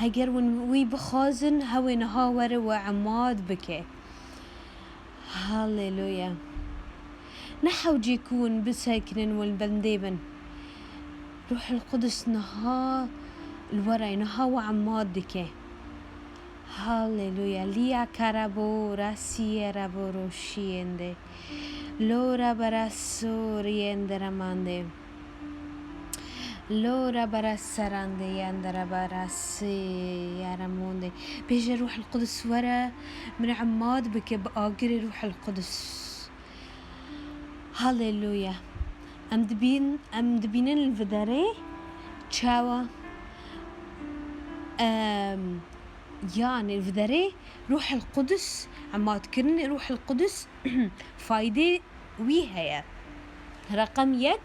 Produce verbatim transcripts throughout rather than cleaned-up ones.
Heger hûn wî bixwazin, hewê niha were we emad bike. Haleluya. Ne hewcê ku hûn bisekinin, hûn bendê bin. Ruhul Qudus niha li we re, niha we emad dike. Haleluya. Liya karabo, rasiye rabo roşiyende. Lora bara soriyende ramande. Lora bara serande yandara bara se yaramonde. Bêje Ruhul Qudus were, min emad bike bi agirê Ruhul Qudus. Haleluya. Em dibîn, em dibînin li vê derê çawa, em, yani li vê derê Ruhul Qudus, emadkirinê Ruhul Qudus faydê wî heye. Reqem yek,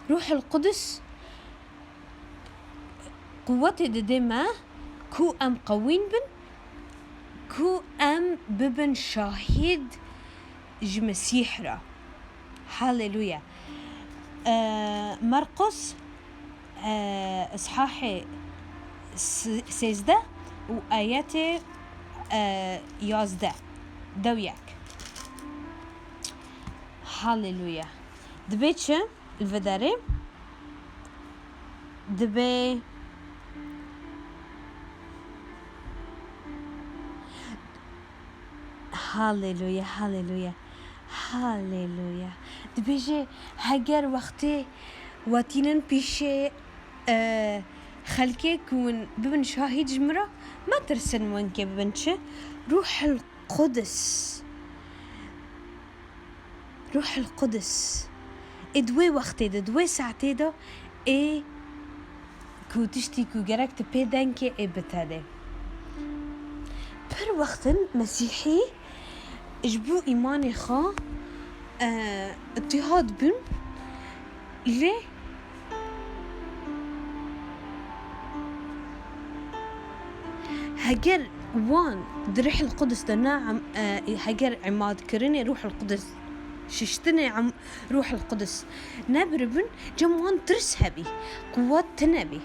Ruhul Qudus quwetê dide me ku em qewîn bin, ku em bibin şahid ji Mesîh re. Haleluya. Ee, Markus, ee, îshahê s-, sêzdeh û ayetê, ee, yazdeh. Dew yek. Haleluya. Dibê çi? Li vê derê dibê. Haleluya, haleluya, haleluya. Dibêje, heger wextê we tînin pîşê, e, xelkê ku hûn bibin şahîd ji min re, metirsin, wenkê bibin çi? Ruhul Qudus. Ruhul Qudus. Ê di wê wextê de, di wê saetê de, ê ku tiştî ku gerek tu pê denkê ê bi te de. Pir wextin Mesîhî ji bo îmanê xwe, e, îtîhad bûn, lê heger wan di Rihil Qudus de ne em-, e, heger emadkirinê Ruhil Qudus, şiştinê em-, Ruhil Qudus nebiribin, cem wan tirs hebî, quwet tine bî.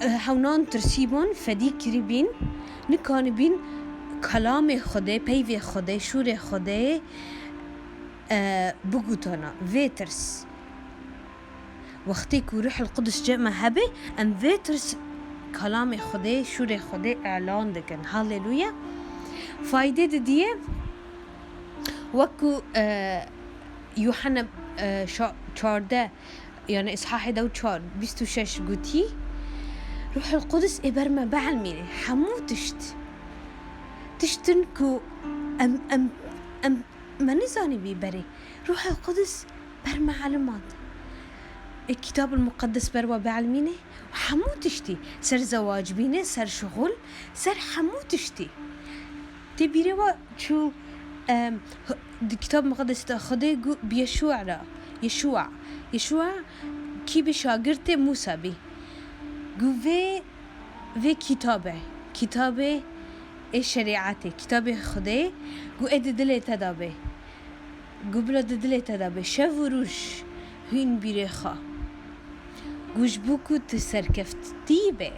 E, hewnan tirsîbûn, fedî kirîbîn, nikanibîn kelamê Xwedê, peyvê Xwedê, şûrê Xwedê, e, bigotana. Vê tirs. Wextê ku Ruhil Qudus cem me hebe, em vê tirs kelamê Xwedê, şûrê Xwedê elan dikin. Haleluya. Faydê didiye, wek ku, e, Yuhanna, e, şa-, çardeh, yani îshahê dew çar, bîst û şeş gotî, Ruhul Qudus ê ber me bielmîne hemû tişt. Tiştin ku em, em, em, me nizanîbî berê. Ruhul Qudus ber me elimand. Ê Kitabul Muqeddes ber we bielmîne û hemû tiştî. Ser zewac bîne, ser şixul, ser hemû tiştî. Tê bîrê we çû, em, di Kitab Muqeddes de Xwedê got bi Yeşûa re, Yeşûa, Yeşûa kî bî? Şagirtê Mûsa bî. Got vê, vê kitabe, kitabê ê şerîetê, kitabê Xwedê, got ê di dilê te de bê. Got bila di dilê te de bê, şev û roj hîn bîrê xwe. Got ji bo ku tu serkeftî bê,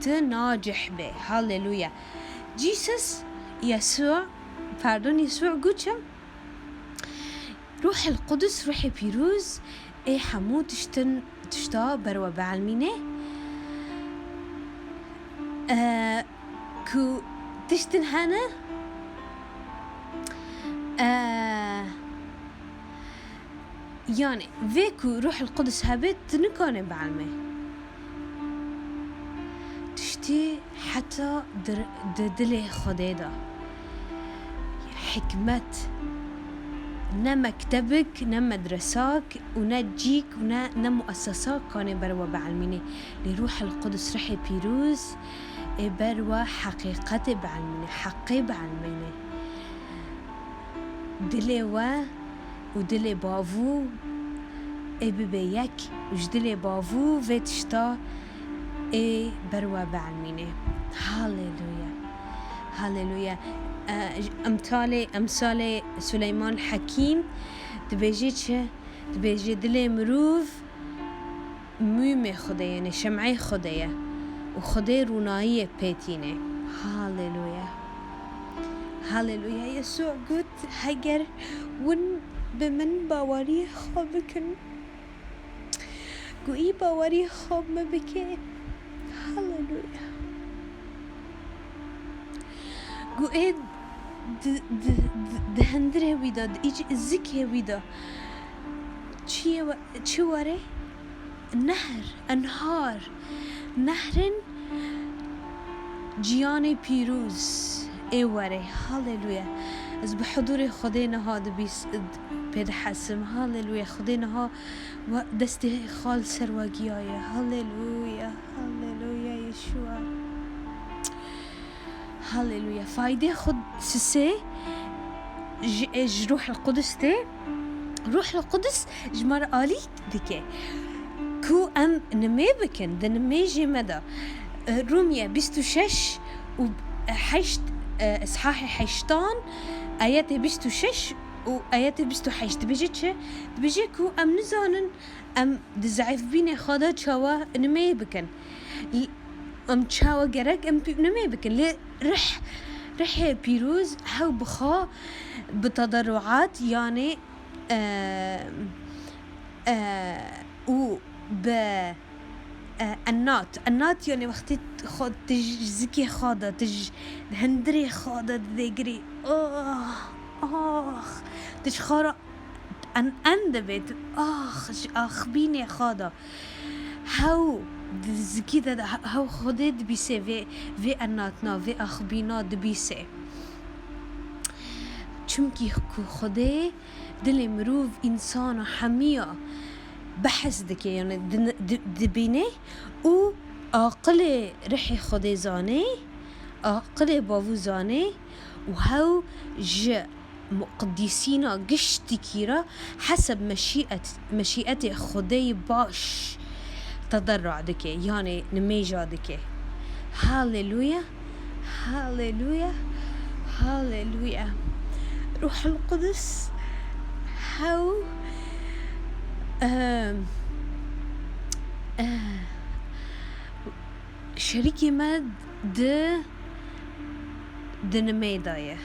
tu nacih bê. Haleluya. Jesus, Yesûa, pardon, Yesûa got çi? Ruhil Qudus, Ruhê Pîroz ê hemû tiştin, tişta ber we bielmîne. E, ku tiştin hene, e, yani vê ku Ruhul Qudus hebe, tu nikane bielmê. Tiştî heta di, di dilê Xwedê de. Hikmet. Ne mektebik, ne medresak û ne cîk û ne, ne muessesak kanê ber we bielmînê. Lê Ruhul Qudus, Ruhê Pîroz ê ber we heqîqetê bielmînê, heqê bielmînê. Dilê we û dilê bavû ê bibe yek û ji dilê bavû vê tişta ê ber we bielmînê. Haleluya. Haleluya. E, emtalê, emsalê Suleyman Hekîm dibêje çi? Dibêje dilê mirov mûmê Xwedê ye, yani şem'ê Xwedê ye. û Xwedê rûnayiyê pê tîne. Haleluya. Haleluya. Yesû got, heger win bi min baweriyê xwe bikin, ku î baweriyê xwe bi min bike. Haleluya. Ku ê di, di, di, di hundirê wî de, di îc-, zikê wî de çi ye we-, çi were? Nehr, enhar, nehrên ciyanê pîroz ê were. Haleluya. Ez bi hudurê Xwedê niha dibîs-, pê dihesim. Haleluya. Xwedê niha we destê xal ser we giyaye. Haleluya. Haleluya Yeshua. Haleluya. Faydê xwe sisê ji, e, ji Ruhul Qudus tê. Ruhul Qudus ji me re alî dike ku em nimê bikin, di nimêjê me de. E, Rûmiye bîst û şeş û heşt, e, îshahê heştan, ayetê bîst û şeş û ayetê bîst û heşt dibêje çi? Dibêje ku em nizanin em di zeîfbînê xwe de çawa nimê bikin. L-, em çawa gerek em pî-, nimê bikin. Lê rih, rihê pîroz hew bi xwe bi tederuat, yanê, e, e, û bi, e, enat. Enat, yanê wextê xwe tu ji zikê xwe de, tu ji hundirê xwe de didê girê. Ah, ah, tu ji xwe re en, en dibê, tu, ah, ji axbînê xwe de. Hew di zikî de, de, hew Xwedê dibîsê vê, vê enatina, vê axbîna dibîsê. Çimkî ku Xwedê dilê mirov, însana hemiya behs dike, yani din-, di-, dibîne û aqilê rihê Xwedê zanê, aqilê bavû zanê û hew ji muqedîsîna giştikî re heseb meşîet-, meşîetê Xwedê baş tederra dike, yanê nimêja dike. Haleluya, haleluya, haleluya. Ruhul Qudus hew, em, eh, şerîkê me di, di nimê de ye.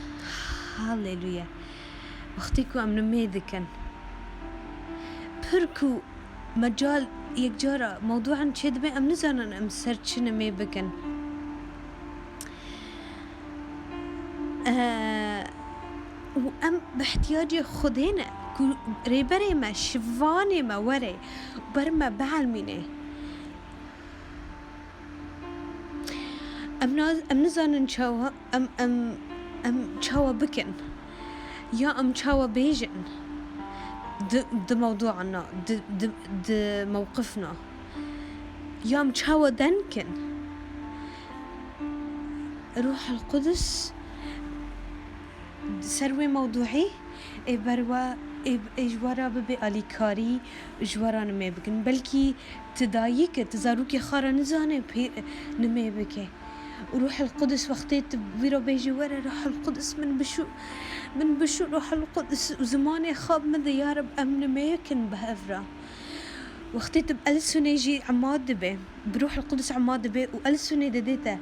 Haleluya. Wextê ku em nimê dikin, pir ku mecal yekcara mewdûan çêdibe, em nizanin em ser çi nimê bikin. Eee, û em bi ihtiyacê Xwedê ne ku rêberê me, şivanê me were û ber me bielmîne. Em naz-, em nizanin çawa, em, em, em çawa bikin, ya em çawa bêjin di, di mewdûana, di, di, di mewqifna, ya em çawa denkin. Ruhul Qudus ser wê mewdûî ê ber we, ê, ê ji we re bibe alîkarî, ji we re nimê bikin. Belkî tu dayik î, tu zarokê xwe re nizane pê nimê bike. Û Ruhul Qudus wextê tu wî re bêjî, were Ruhul Qudus min bişû, min bişû Ruhul Qudus û zimanê xwe bi min de, ya Reb, em nimê bikin bi hev re. Wextê tu bi elsûnê jî ema dibe, bi Ruhul Qudus ema dibe û elsûnê didê te.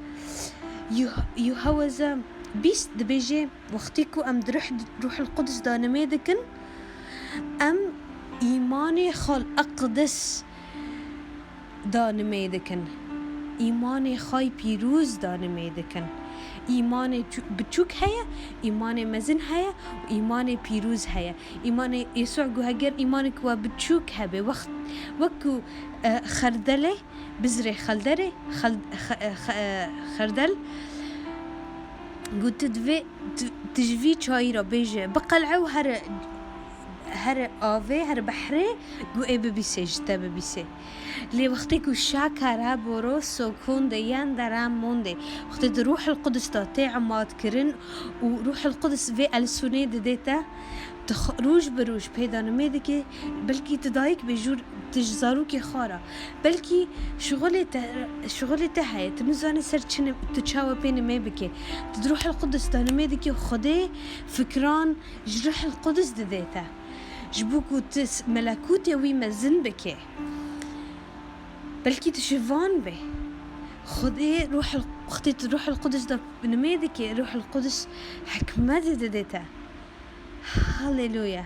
Yuh-, Yuheweza bîst dibêje, wextê ku em di Ruh-, Ruhul Qudus de nimê dikin, em îmanê xal eqdes da nimê dikin. Îmanê xay pîroz da nimê dikin. Îmanê çu-, biçûk heye, îmanê mezin heye û îmanê pîroz heye. Îmanê Yesû got, heger îmanê ku we biçûk hebe, wext, wek ku, e, xerdelê, bizrê xelderê, xel-, xe-, e, xe-, e, xerdel, got, tu divê, tu, tu ji vî çayî re bêje, biqel'e û here, here avê, here behrê, got ê bibîsê, ji te bibîsê. Lê wextê ku şakara boro sokûn de yen dera mondê, wextê di Ruhul Qudus de tê emat kirin û Ruhul Qudus vê elsûnê didê te, tu xwe roj bi roj pê de nimê dikê, belkî tu dayik bê jûr tu ji zarokê xwe re, belkî şixulê te, şixulê te heye, tu nizanî ser çi nim-, tu çawa pê nimê bikê. Tu di Ruhul Qudus de nimê dikê û Xwedê fikran ji Ruhul Qudus didê te. Ji bo ku tu s-, melekûtê wî mezin bikê. Belkî tu şivan bê. Xwedê Ruhul, wextê tu Ruhul Qudus de nimê dikê, Ruhul Qudus hikmetê didê te. Haleluya.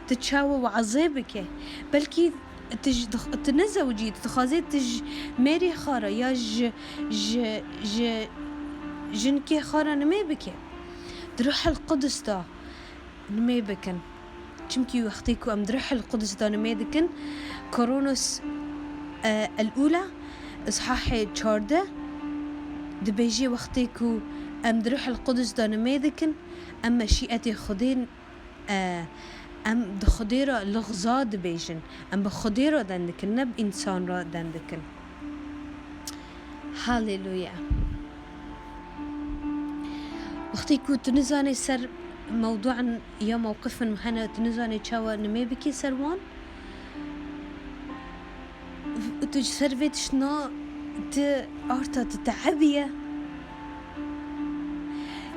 Tu çawa wazê bike. Belkî tu ji, tu nezewicî, tu dixwazê tu ji mêrê xwe re ya ji, ji, ji jinkê xwe re nimê bike. Di Ruhul Qudus de nimê bikin. Çimkî wextê ku em di Ruhul Qudus de nimê dikin, Korintos, e, el-Ula, îshahê çardeh, dibêje wextê ku em di Ruhul Qudus de nimê dikin, em meşîetê Xwedê, e, em di Xwedê re lixza dibêjin. Em bi Xwedê re den dikin, ne bi însan re den dikin. Haleluya. Wextê ku tu nizanê ser mewduan ya mewqifin hene, tu nizanê çawa nimê bikî ser wan, tu ji ser vê tiştna tu arta tu teebiye.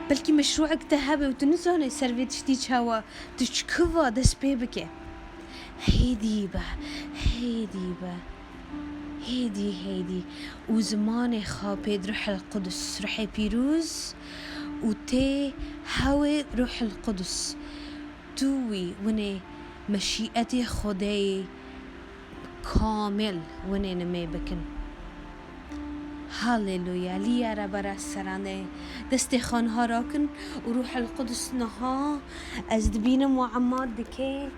Belkî meşrûek te hebe û tu nizanê ser vê tiştî çawa tu ji kiva dest pê bike. Hêdî be, hêdî be. Hêdî, hêdî. Û zimanê xwe pê di Ruhul Qudus, Ruhê Pîroz û tê hewê Ruhul Qudus. Tu wî winê meşîetê Xwedê kamil winê nimê bikin. Haleluya. Lîyere bere serandê. Destê xwe niha rakin û Ruhul Qudus niha ez dibînim we emad dike.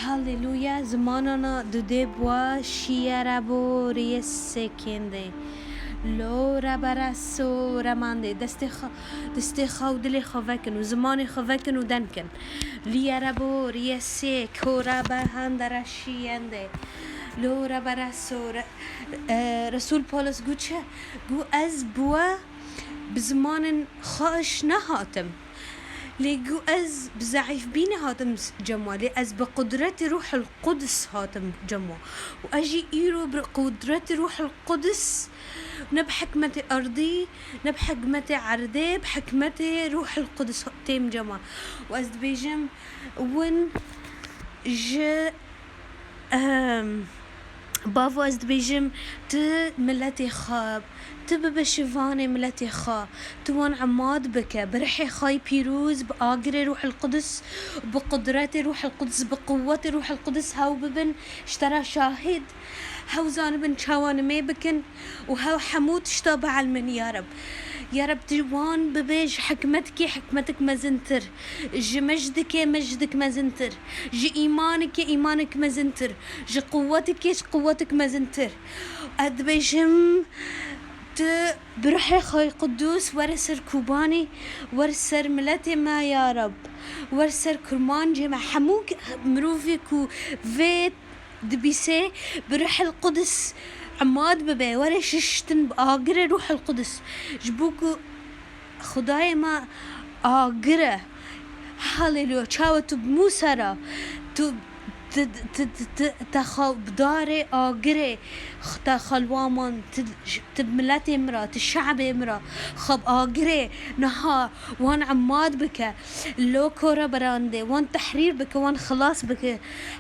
Haleluya, zimanana dudê bua şiyere bo riyê sekende. Lo re bere so remande. Destê xwe, destê xwe û dilê xwe vekin û zimanê xwe vekin û denkin. Liyere bo riyê se kore be handere şiyende. Lo re bere so re, e, Resul Paulus gu çi? Gu ez bua bi zimanên xweş nehatim. Lê gu ez bi zeîfbînê hatim cema, lê ez bi qudretê Ruhul Qudus hatim cema. Û ez jî îro bi qudretê Ruhul Qudus, ne bi hikmetê erdî, ne bi hikmetê erdê, bi hikmetê Ruhul Qudus têm cema. Û ez dibêjim, win ji Ehm, bavo, ez dibêjim, tu miletê xwe, tu bibe şivanê miletê xwe, tu wan emad bike, bi rihê xwe yê pîroz, bi agirê Ruhul Qudus, bi qudretê Ruhul Qudus, bi quwetê Ruhul Qudus hew bibin, ji te re şahid, hew zanibin çawa nimê bikin û hew hemû tişta bielmin, ya Reb. Ya Reb, tu wan bibe ji hikmetikê hikmetik mezintir. Ji mejdikê mejdik mezintir, ji îmanikê îmanik mezintir, ji quwetikê quwetik mezintir. Ez dibêjim, tu bi ruhê xwe qudûs were ser Kobanî, wer ser miletê me ya Reb, wer ser kurmancê me, hemû mirovê ku vê dibîsê, bi Ruhul Qudus emad bibe, were şiştin bi agirê Ruhul Qudus. Ji bo ku Xwedayê me agir e. Haleluya. Çawa tu bi Mûsa re, tu, tu, tu, tu, tu, te xwe bi darê agirê, te xwe li wan man, tu, tu bi miletê min re, tu şe'bê min re, xwe bi agirê niha wan emad bike. Lo kore berandê, wan tehrîr bike, wan xilas bike.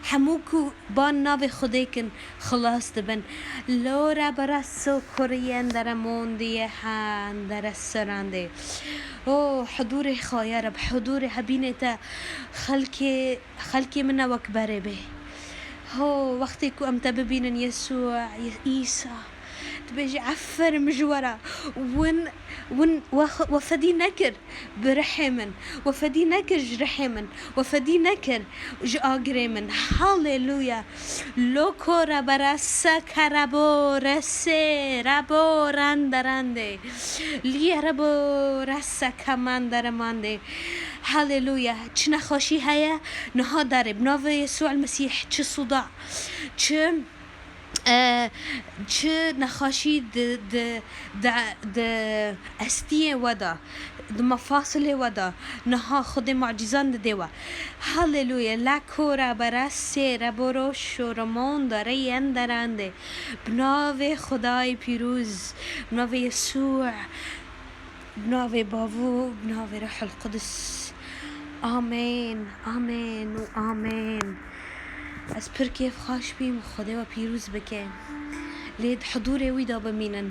Hemû ku ba navê Xwedê kin, xilas dibin. Lo re bere so kuriyên dere mondiye hen dere serandê. O, hudûrê xwe, ya Reb, hudûrê hebînê te xelkê, xelkê min e wek berê bê. Ho, wextê ku em te bibînin, Yesû, Îsa, dibêjî, eferim ji we re. Win, win we, we fedî nekir. Bi rihê min. We fedî nekir ji rihê min. We fedî nekir ji agirê min. Haleluya. Loko re bere seke rebo resê rebo rende rendê. Liye rebo reseke mende remandê. Haleluya. Çi nexweşî heye? Niha derê. Bi navê Yesû el Mesîh çi suda, çi E, çi nexweşî di, di, di, di estiyê we de, di mefasilê we de, niha Xwedê mucîzan didê we. Haleluya. La kora bera sê reboro şoromon de reyên derandê. Bi navê Xwedayê pîroz, bi navê Yesû, bi navê Bavû, bi navê Ruhul Qudus. Amen, amen û amen. Ez pir kêfxweş bîm, Xwedê we pîroz bike. Lê di hudûrê wî de bimînin.